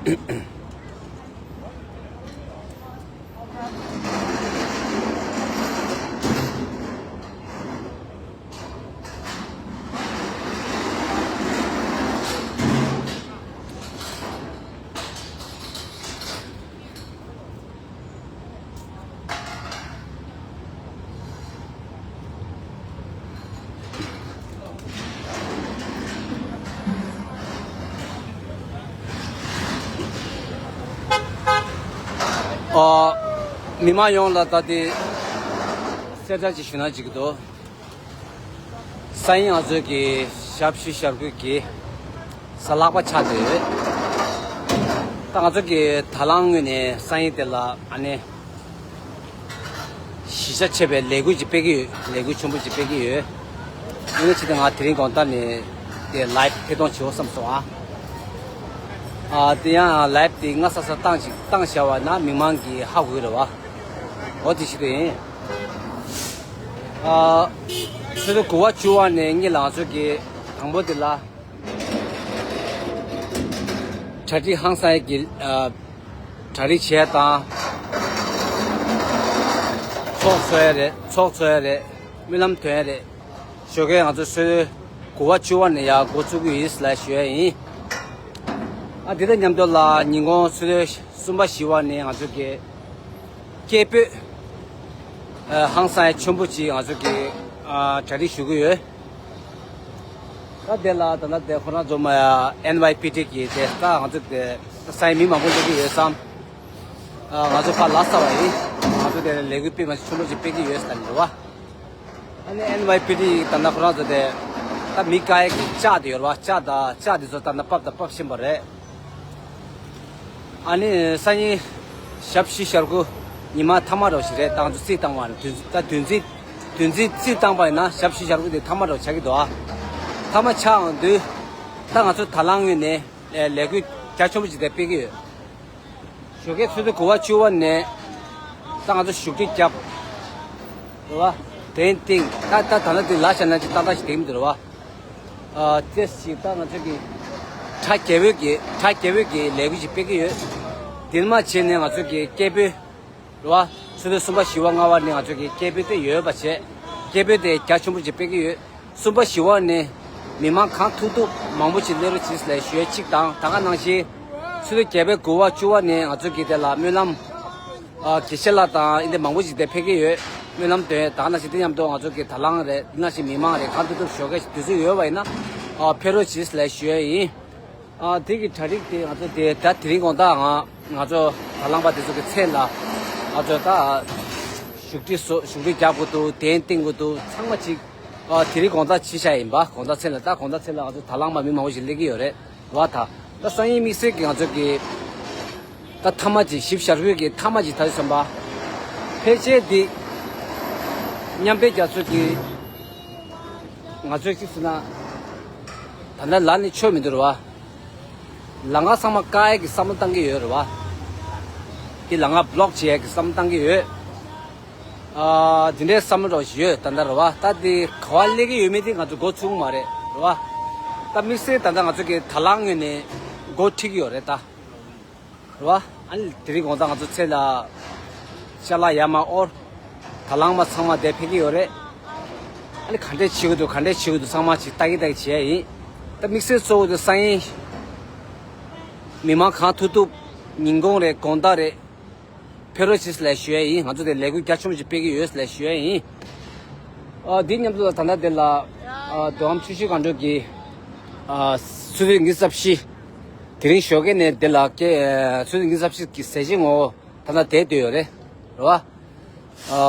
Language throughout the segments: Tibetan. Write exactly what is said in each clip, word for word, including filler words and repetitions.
ཨ། མི་མང་ཡོངས་ལ་ད་ལྟའི་གསལ་བསྒྲགས་ཅིག་ཞུ་ན་འགྲིག་གི་འདུག་སང་ཉིན་ང་ཚོའི་གི་ཞབས་ཕྱི་ཞབས་བཀོད་ཀྱི་གཟའ་ལྷག་པ་ཆགས་བསྡད་ཡོད། ད་ང་ཚོ་གི་དང་བླངས་ངོས་ནས་སང་ཉིན་དེ་ལ་ཨ་ནི་གཞི་རྒྱ་ཆེ་བའི་ལས་འགུལ་ཅིག་སྤེལ་གྱི་ཡོད། ལས་འགུལ་ཆེན་པོ་ཅིག་སྤེལ་གྱི་ཡོད། ཡིན་ནའི་ཆེད་དུ་ང་དེ་རིང་དགོང་དག་ནས་དེ་ལའེབ་ཐད་གཏོང་བྱེད་འོ་བསམ་སོང་ཨ། ཨ་དེ་ཡང་ལའེབ་དེ་སྔ་ས་ས་བཏང་ཅིག་བཏང་བཞག་པ་ན་མི་མང་གིས་ཧ་གོ་གི་རེད་བ། འོ་དེ་ཞིག་ཏུ་ཡིན། ཨ། ཆུ་ཚོད་དགུ་པ་བཅུ་པ་ནས་གཉིད་ལ་ང་ཚོ་གི་དང་པོ་དེ་ལ་གྲ་སྒྲིག་ཧང་སང་ཡས་ཀྱི་ཨ། གྲ་སྒྲིག་བྱས་དང་། ཚོགས་འཚོགས་ཡས་རེད། ཚོགས་འཚོགས་ཡས་རེད། སྨོན་ལམ་འདོན་ཡས་རེད། ཞོགས་ཀས་ང་ཚོ་ཆུ་ཚོད་དགུ་པ་བཅུ་པ་ནས་ཡར་འགོ་བཙུགས་ཀྱི་ཡིན་ལ་ཞུ་ཡས་ཡིན། ཨ་དེ་དང་མཉམ་དུ་ལ་ཉིན་གུང་ཆུ་ཚོད་གསུམ་པ་བཞི་པ་ནས་ང་ཚོ་གི་སྐད་འབོད་ཨ་ཧང་སང་ཡས་ཆེན་པོ་ཅིག་ང་ཚོ་གི་ཨ་གྲ་སྒྲིག་ཞུ་གི་ཡོད། ད་དེ་ལ་ད་ལྟ་དེ་ཁོ་རང་ཚོ་མ་ཨེན་ཝའི་པི་ཊི་གི་དེ་ད་ང་ཚོ་དེ་སང་ཉིན་མི་མང་པོ་སླེབས་ཀྱི་ཡོད་བསམ། ཨ་ང་ཚོ་ཕར་ལ་ས་བ་ཡིན། ང་ཚོ་དེ་ལས་འགུལ་སྤེལ་མ་ཆེན་པོ་ཅིག་སྤེལ་གྱི་ཡོད་ཟེར་ལ་རེད་བ། ཨ་ནི་ཨེན་ཝའི་པི་ཊི་ད་ལྟ་ཁོ་རང་ཚོ་དེ་ད་མི་དཀའ་ཡས་ཀྱི་ལྕགས་དེ་ཡོད་རེད་བ། ལྕགས་དང་ལྕགས་དེ་ཚོ་ད་ལྟ་ཕབ་དང་ཕབ་བཞིན་པ་རེད། ཨ་ནི་སང་ཉིན་ཞབས་ཕྱི་ཞབས་བཀོད་ཉི་མ་མཐའ་མ་རོ་ཞིག་རེད། ད་ང་ཚོ་རྩིས་བཏང་བ་ནི་དུས་ད་དུས་ཚིགས་དུས་ཚིགས་རྩིས་བཏང་པ་ཡིན་ན་ཞབས་ཕྱི་ཞབས་བཀོད་དེ་མཐའ་མ་རོ་ཆགས་ཀྱི་འདུག་ཨ། མཐའ་མ་ཆགས་འོང་དུས་ད་ང་ཚོ་དང་བླངས་ངོས་ནས་ལས་འགུལ་རྒྱ་ཆེན་པོ་ཅིག་དེ་སྤེལ་གྱི་ཡོད། ཞོགས་ཀས་ཆུ་ཚོད་དགུ་པ་བཅུ་པ་ནས་ད་ང་ཚོ་བཞུགས་ཁྲི་བརྒྱབ། རེད་བ། དེ་སྟེང་ད་ད་ད་ལྟ་དེ་ལ་བྱ་ན་ཅིག་ཏག་ཏག་ཞིག་དེ་མི་འདུག་རེད་བ། ཨ་ཙེས་ཞིག་ད་ང་ཚོ་གི་གྲ་རྒྱས་པོའི་གི་གྲ་རྒྱས་པོའི་གི་ལས་འགུལ་ཞིག་སྤེལ་གྱི་ཡོད། དེ་མ་བྱས་ནས་ང་ཚོ་གི་སྐད་འབོད་རེད་བ། ཆུ་ཚོད་གསུམ་པ་བཞི་པ་ལྔ་པ་ནས་ང་ཚོ་གི་སྐད་འབོད་དེ་ཡོད་པ་བྱས། སྐད་འབོད་དེ་རྒྱ་ཆེན་པོ་ཅིག་སྤེལ་གྱི་ཡོད། གསུམ་པ་བཞི་པ་ནས་མི་མང་གང་ཐུབ་ཐུབ་མང་པོ་ཅིག་སླེབས་རོགས་གྱིས་ལབ་ཞུ་ཡས་གཅིག་དང་། ད་ག་ནང་བཞིན་ཆུ་ཚོད་བརྒྱད་པའི་དགུ་པ་བཅུ་པ་ནས་ང་ཚོ་གི་དེ་ལ་སྨོན་ལམ་ཨ་དགེ་བཤེས་ལགས་དང་ཨིན་དེ་མང་པོ་ཅིག་དེ་ཕེབས་ཀྱི་ཡོད། སྨོན་ལམ་འདོན་ཡས། ད་ག་ནང་བཞིན་དེ་མཉམ་དུ་ང་ཚོ་གི་དང་བླངས་རེད། དེ་ནང་བཞིན་མི་མང་རེད། གང་ཐུབ་ཐུབ་ཞོགས་ཀས་དུས་ཚོད་ཡོད་པ་ཡིན་ན་ཨ་ཕེབས་རོགས་གྱིས་ལབ་ཞུ་ཡས་ཡིན། ཨ་དེ་གི་གྲ་སྒྲིག་དེ་ང་ཚོ་དེ་ད་དེ་རིང་དགོང་དག་ང་ང་ཚོ་དང་བླངས་པ་དེ་ཚོ་གི་མཚན་ལ་ང་ཚོ་ད་བཞུགས་ཁྲི་བཟོ་བཞུགས་ཁྲི་རྒྱག་དགོས་འདུག་གདན་བཏིང་དགོས་འདུག་ཚང་མ་ཅིག་ཨ་དེ་རིང་དགོང་དག་ཕྱི་ཤ་ཡིན་པ། དགོང་དག་མཚན་ལ་ད་དགོང་དག་མཚན་ལ་ང་ཚོ་དང་བླངས་པ་མི་མང་པོ་ཞིག་སླེབས་ཀྱི་ཡོད་རེད་བ། ད་ད་སང་ཉིན་དམིགས་བསལ་གྱི་ང་ཚོ་གི་ད་མཐའ་མ་ཅིག་ཞིབ་ཞར་བོད་ཀྱི་མཐའ་མ་ཅིག་ད་བསམ་པ་ཕལ་ཆེར་འདི་མཉམ་འབྲེལ་རྒྱལ་ཚོགས་ཀྱི་ང་ཚོས་ཅིག་ཟེར་ན་ད་ལྟ་ལ་ནི་ཆོས་མི་འདུག་རེད་བ། ལམ་ཁ་ཚང་མ་བཀག་ཡས་ཀྱི་བསམ་བློ་བཏང་གི་ཡོད་རེད་བ། དེ་ལམ་ཁ་བློག་བྱེད་ཡས་ཀྱི་བསམ་བློ་བཏང་གི་ཡོད། ཨ་དེ་འདྲའི་བསམ་བློ་རོགས་ཞིག་ཡོད་ད་ལྟ་རེད་བ། ད་དེ་ག་བ་སླེབས་ཀྱི་ཡོད་མེད་དེ་ང་ཚོ་མགོ་ཚུགས་མ་རེད་རེད་བ། ད་དམིགས་བསལ་ད་ལྟ་ང་ཚོ་གི་དང་བླངས་ངོས་ནས་འགོ་ཁྲིད་ཀྱི་ཡོད་རེད་ད། རེད་བ། ཨ་ནི་དེ་རིང་དགོང་དག་ང་ཚོ་ཚེ་ལ་ཅ་ལག་ཡར་མར་དབོར། དང་བླངས་པ་ཚང་མ་དེ་ཕེབས་ཀྱི་ཡོད་རེད། ཨ་ནི་ག་འདྲས་བྱེད་དགོས་འདུག་ག་འདྲས་བྱེད་དགོས་འདུག་ཚང་མ་ཅིག་ལྟ་གི་ལྟ་གི་བྱེད་ཡ་ཡིན། ད་དམིགས་བསལ་གཙོ་བོ་དེ་སང་ཉིན་མི་མང་གང་ཐུབ་ཐུབ་ཉིན་གུང་རེད་དགོང་དག་རེད། ཕེབས་རོགས་གྱིས་ལབ་ཞུ་ཡ་ཡིན། ང་ཚོ་དེ་ལས་འགུལ་རྒྱ་ཆེན་པོ་ཞིག་སྤེལ་གྱི་ཡོད་ལབ་ཞུ་ཡ་ཡིན། ཨ་འདི་མཉམ་དུ་ལ་ད་ལྟ་དེ་ལ་ཨ་རྡོ་ཨམ་ཆུ་ཤུལ་སྒང་དྲུག་གི་ཨ་ཆུ་ཚོད་ཉི་ཤུ་རྩ་བཞི། དེ་རིང་ཞོགས་ཀས་ནས་དེ་ལ་སྐད་ཨ་ཆུ་ཚོད་ཉི་ཤུ་རྩ་བཞི་གི་ཟས་བཅད་ངོ་ད་ལྟ་དེ་སྡོད་ཡོད་རེད། རེད་བ། ཨ་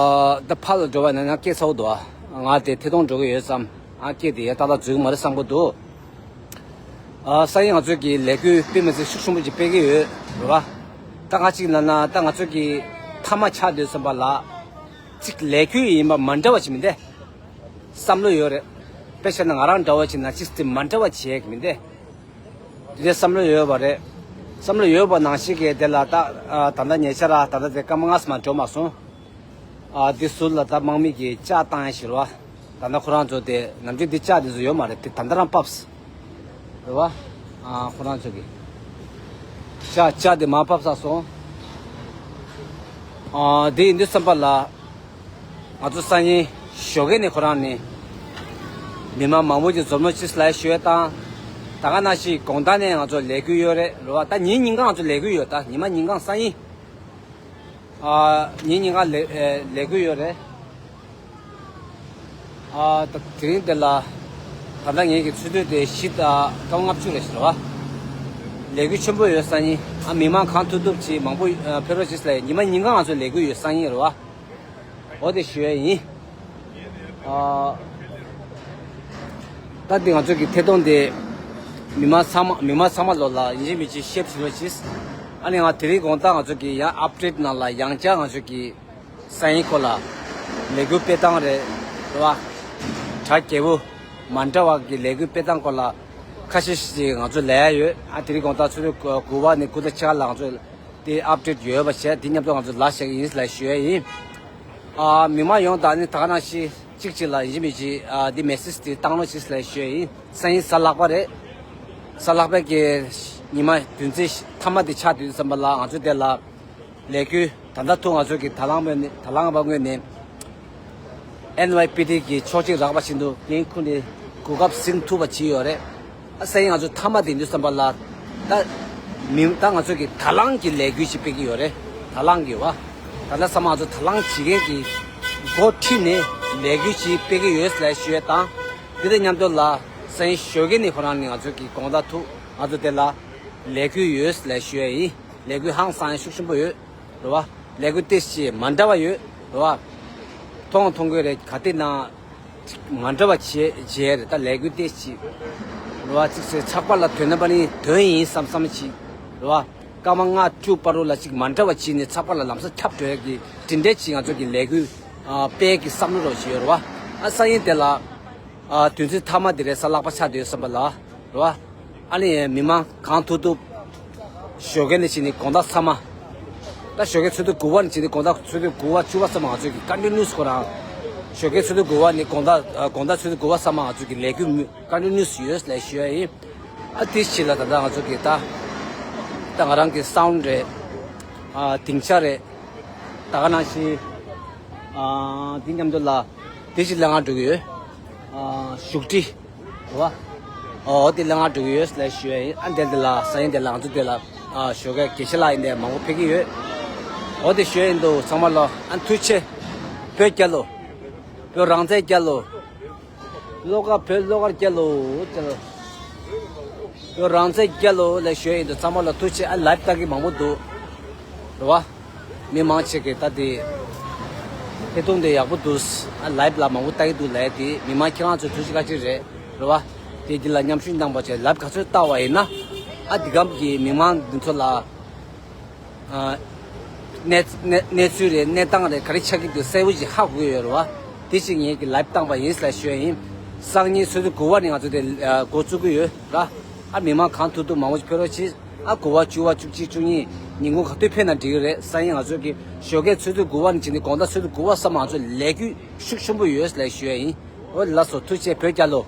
ད་ཕར་ལ་འགྲོ་བ་ན་ང་སྐད་ཚ་བོ་འདུག་ཨ་ང་དེ་ཐད་གཏོང་འགྲོ་གི་ཡོད་བསམ། ཨ་སྐད་དེ་ཡ་ཏག་ཏག་འཛུལ་གི་མ་རེད་བསམ་གི་འདུག་ཨ་སང་ཉིན་ང་ཚོས་ཀྱི་ལས་འགུལ་དཔེ་མི་སྲིད་ཤུགས་ཆེན་པོ་ཅིག་སྤེལ་གྱི་ཡོད་རེད་བ། ད་ང་གཅིག་ལབ་ན་ད་ང་ཚོས་ཀྱི་མཐའ་མ་ཆགས་སྡོད་བསམ་པ་ལ། གཅིག་ལས་འགུལ་ཡིན་པ་མ་འདྲ་བ་ཅིག་མིན་ཏེ། བསམ་བློ་ཡོད་རེད། དཔེ་བཤད་ན་ང་རང་འདྲ་བ་ཅིག་ན་གཅིག་དེ་མ་འདྲ་བ་བྱེད་ཀྱི་མིན་ཏེ། དེ་འདྲའི་བསམ་བློ་ཡོད་པ་རེད། བསམ་བློ་ཡོད་པ་ནང་བཞིན་གྱི་དེ་ལ་ད་ཨ་ད་ལྟ་ཉེ་ཆར་ད་ལྟ་དེ་སྐར་མ་ལྔ་ཙམ་མ་འགྲོ་མ་སོང་། ཨ་འདི་ཟུར་ལ་ད་དམག་མི་གིས་ལྕགས་བཏང་ཡ་ཞིག་རེད་བ། ད་ལྟ་ཁོ་རང་ཚོ་དེ་ནམ་རྒྱུན་འདི་ལྕགས་དེ་ཚོ་ཡོད་མ་རེད། དེ་ད་ལྟ་རང་ཕབས། རེད་བ། ཨ་ཁོ་རང་ཚོ་གི། ཤ་ལྕགས་དེ་མར་ཕབ་ཚར་སོང་། ཨ། དེ་ཡིན་དུས་ཙམ་པ་ལ། ང་ཚོ་སང་ཉིན་ཞོགས་ཀས་ནས་ཁོ་རང་ནས་མི་མང་མང་པོ་ཅིག་འཛོམས་རོགས་ཅེས་ལབ་ཞུ་ཡས་དང་། ད་ག་ནང་བཞིན་དགོང་དག་ནས་ང་ཚོ་ལས་འགུལ་ཡོད་རེད་རེད་བ། ད་ཉིན་ཉིན་གང་ང་ཚོ་ལས་འགུལ་ཡོད། ད་ཉི་མ་ཉིན་གང་སང་ཉིན། ཨ། ཉིན་ཉིན་གང་ལས་ཨེ་ལས་འགུལ་ཡོད་རེད། ཨ། ད་དེ་རིང་དེ་ལ་ད་ལྟ་ངེད་ཀྱི་ཚོད་ལྟ་དེ་བཞི་དང་སྐར་མ་ལྔ་བཅུ་རེད་ཟེར་བ། ལས་འགུལ་ཆེན་པོ་ཡོད་སང་ཉིན། ཨ། མི་མང་གང་ཐུབ་ཐུབ་ཅིག་མང་པོ་ཨ་ཕེབས་རོགས་ཅེས་ལབ། ཉི་མ་ཉིན་གང་ང་ཚོ་ལས་འགུལ་ཡོད་སང་ཉིན་རེད་བ། འོ་དེ་ཞུ་ཡས་ཡིན། ཨ། ད་འདི་ང་ཚོ་གི་ཐད་གཏོང་དེ་མི་མང་ཚང་མ་མི་མང་ཚང་མ་ལོ་ལ་ཡིན་གཅིག་མིན་གཅིག་ཤེར་ཞུ་རོགས་གྱིས། ཨ་ནི་ང་དེ་རིང་དགོང་དག་ང་ཚོ་གི་ཡང་ཨབ་ཌེཊ་ནང་ལ་ཡང་བསྐྱར་ང་ཚོ་གི་སང་ཉིན་སྐོར་ལ་ལས་འགུལ་སྤེལ་སྟངས་རེད་རེད་བ། གྲ་རྒྱས་པོ་མ་འདྲ་བ་གི་ལས་འགུལ་སྤེལ་སྟངས་སྐོར་ལ་ཁ་ཤས་ཤིག་ང་ཚོ་ལབ་ཡ་ཡོད། ཨ། དེ་རིང་དགོང་དག་ཆུ་ཚོད་དགུ་པ་ནས་དགུ་དང་ཕྱེད་ཀ་ལ་ང་ཚོ་དེ་ཨབ་ཌེཊ་ཡོད་པ་བྱས། དེ་མཉམ་དུ་ང་ཚོ་ལ་བཞག་གི་ཡིན་ལབ་ཞུ་ཡ་ཡིན། ཨ། མི་མང་ཡོངས་དང་ནི་ད་ག་ནང་བཞིན་གཅིག་གཅིག་ལ་ཡིན་གཅིག་མིན་གཅིག་ཨ། འདི་མེ་སེ་ཇི་དེ་བཏང་རོགས་ཅེས་ལབ་ཞུ་ཡ་ཡིན། སང་ཉིན་གཟའ་ལྷག་པ་རེད། གཟའ་ལྷག་པའི་གི་ཉི་མ་བདུན་ཚེས་མཐའ་མ་དེ་ཆགས་དུས་ཙམ་པ་ལ་ང་ཚོ་དེ་ལ་ལས་འགུལ་ད་ལྟ་ཐུག་ང་ཚོ་གི་ད་ལང་པའི་ནི་ད་ལང་པ་ངོས་ནས་ཨེན་ཝའི་པི་ཌི་གི་ཕྱོགས་གཅིག་རག་པ་བཞིན་དུ་འགན་ཁུར་ནས་གོ་སྐབས་ཟིན་ཐུབ་པ་བྱས་ཡོད་རེད། ཨ། སང་ཉིན་ང་ཚོ་མཐའ་མ་དེ་དུས་ཙམ་པ་ལ་ད་མི་ད་ང་ཚོ་གི་ད་ལང་གི་ལས་འགུལ་ཞིག་སྤེལ་གི་ཡོད་རེད། ད་ལང་གི་བ། ད་ལྟ་ཚང་མ་ང་ཚོ་ད་ལང་བྱེད་མཁན་གྱི་འགོ་ཁྲིད་ནས་ལས་འགུལ་ཞིག་སྤེལ་གི་ཡོད་ལབ་ཞུ་ཡས་དང་། དེ་དང་མཉམ་དུ་ལ་སང་ཉིན་ཞོགས་ཀས་ནས་ཁོ་རང་ནས་ང་ཚོ་གི་དགོང་དག་ཐུག་ང་ཚོ་དེ་ལ་ལས་འགུལ་ཡོད་ལབ་ཞུ་ཡས་ཡིན། ལས་འགུལ་ཧང་སང་ཡ་ཤུགས་ཆེན་པོ་ཡོད་རེད་བ། ལས་འགུལ་ཏོག་ཙམ་མ་འདྲ་བ་ཡོད་རེད་བ། མཐོང་མཐོང་གི་རེད། ག་དེ་ན་ཅིག་མ་འདྲ་བ་བྱས་བྱས་རེད། ད་ལས་འགུལ་ཏོག་ཙམ་རེད་བ། ཅིག་ཟེར་ཚགས་པར་ལ་དོན་ན་པ་ནི་དོན་ཡིན་བསམ་བསམ་ཅིག་རེད་བ། སྐར་མ་ལྔ་བཅུ་བར་དུ་ལ་ཅིག་མ་འདྲ་བ་བྱས་ནས་ཚགས་པར་ལ་ལམ་སང་ཁྱབ་འགྲོ་ཡ་གི་དེ་འདྲས་ཅིག་ང་ཚོ་གི་ལས་འགུལ་ཨ་སྤེལ་གི་བསམ་བློ་རོགས་ཞིག་ཡོད་རེད་བ། ཨ། སང་ཉིན་དེ་ལ་ཨ་དུས་ཚོད་མཐའ་མ་དེ་རེད། གཟའ་ལྷག་པ་ཆགས་བསྡད་ཡོད་བསམ་པ་ལ། རེད་བ། ཨ་ནི་མི་མང་གང་ཐུབ་ཐུབ་ཞོགས་ཀས་ནས་བྱས་ནས་དགོང་དག་ཚང་མ། ད་ཞོགས་ཀས་ཆུ་ཚོད་དགུ་པ་ནས་བྱས་ནས་དགོང་དག་ཆུ་ཚོད་དགུ་པ་བཅུ་པ་ཙམ་ང་ཚོ་གི་ཀོན་ཊི་ནིའུ་སི་ཁོ་རང་། ཞོགས་ཀས་ཆུ་ཚོད་དགུ་པ་ནས་དགོང་དག་ཨ་དགོང་དག་ཆུ་ཚོད་དགུ་པ་ཙམ་ང་ཚོ་གི་ལས་འགུལ་མུ་ཀོན་ཊི་ནིའུ་སི་ཡོད་ལབ་ཞུ་ཡ་ཡིན། ཨ་དེ་ཕྱིར་ལ་ད་ལྟ་ང་ཚོ་གི་ད་ད་ང་རང་གི་སའུན་ཌི་རེད། ཨ་སྡིངས་ཆ་རེད། ད་ག་ནང་བཞིན་ཨ་འདི་མཉམ་དུ་ལ་དེ་ཅིག་ལས་ང་འགྲོ་གི་ཡོད། ཨ་བཞུགས་ཁྲི། རེད་བ། ཨོ་དེ་ལ་ང་འགྲོ་གི་ཡོད་ལབ་ཞུ་ཡ་ཡིན། ཨ་འདི་འདི་ལ་སང་ཉིན་འདི་ལ་ང་ཚོ་འདི་ལ་ཨ་ཞོགས་ཀས་དགེ་བཤེས་ལགས་ཡིན་ནའི་མང་པོ་ཕེབས་ཀྱི་ཡོད། ཨོ་དེ་ཞུ་ཡ་ཡིན་འདུག་ཚང་མ་ལོ། ཨ་ཐུགས་རྗེ་ཆེ། བོད་རྒྱལ་ལོ། བོད་རང་བཙན་རྒྱལ་ལོ། བློ་དགའ་བོད་བློ་དགའ་རྒྱལ་ལོ། རྒྱལ་ལོ། བོད་རང་བཙན་རྒྱལ་ལོ་ལབ་ཞུ་ཡ་ཡིན་འདུག་ཚང་མ་ལོ་ཐུགས་རྗེ་ཆེ། ཨ་ལའེབ་ལྟ་གི་མང་པོ་འདུག་རེད་བ། མི་མང་ཆེ་གི་ད་དེ་ཐད་གཏོང་དེ་ཡག་པོ་འདུག་ཨ་ལའེབ་ལ་མང་པོ་ལྟ་གི་འདུག་ལབ་ཡ་དེ་མི་མང་ཁྱེད་རང་ཚོ་ཐུགས་རྗེ་བཀའ་དྲིན་རེད། རེད་བ། དེ་དེ་ལ་མཉམ་ཞུགས་གནང་པ་བྱས་ལའེབ་ག་ཚོད་ལྟ་བ་ཡིན་ན། ཨ་དེ་གམ་གི་མི་མང་འདི་ཚོ་ལ་ཨ་གནས་གནས་གནས་ཚུལ་རེད། གནས་སྟངས་རེད། ག་རེ་ཆགས་ཀྱི་འདུག་གསལ་པོ་ཞིག་ཧ་གོ་གི་ཡོད་རེད་བ། དེ་ཞིག་ངེད་ཀྱི་ལའེབ་བཏང་པ་ཡིན་ལབ་ཞུ་ཡ་ཡིན། སང་ཉིན་ཆུ་ཚོད་དགུ་པ་ནས་ང་ཚོ་དེ་ཨ་འགོ་བཙུགས་ཀྱི་ཡོད་ར། ཨ་མི་མང་གང་ཐུབ་ཐུབ་མང་པོ་ཞིག་ཕེབས་རོགས་གྱིས། ཨ་དགུ་པ་བཅུ་པ་བཅུ་གཅིག་བཅུ་གཉིས་ཉིན་གུང་ག་དུས་ཕེབས་ན་འགྲིག་གི་རེད། སང་ཉིན་ང་ཚོ་གི་ཞོགས་ཀས་ཆུ་ཚོད་དགུ་པ་ནས་བྱས་ནས་དགོང་དག་ཆུ་ཚོད་དགུ་པ་ཙམ་ང་ཚོ་ལས་འགུལ་ཤུགས་ཆེན་པོ་ཡོད་ལབ་ཞུ་ཡ་ཡིན། འོ་ལགས་སོ། ཐུགས་རྗེ་ཆེ། བོད་རྒྱལ་ལོ།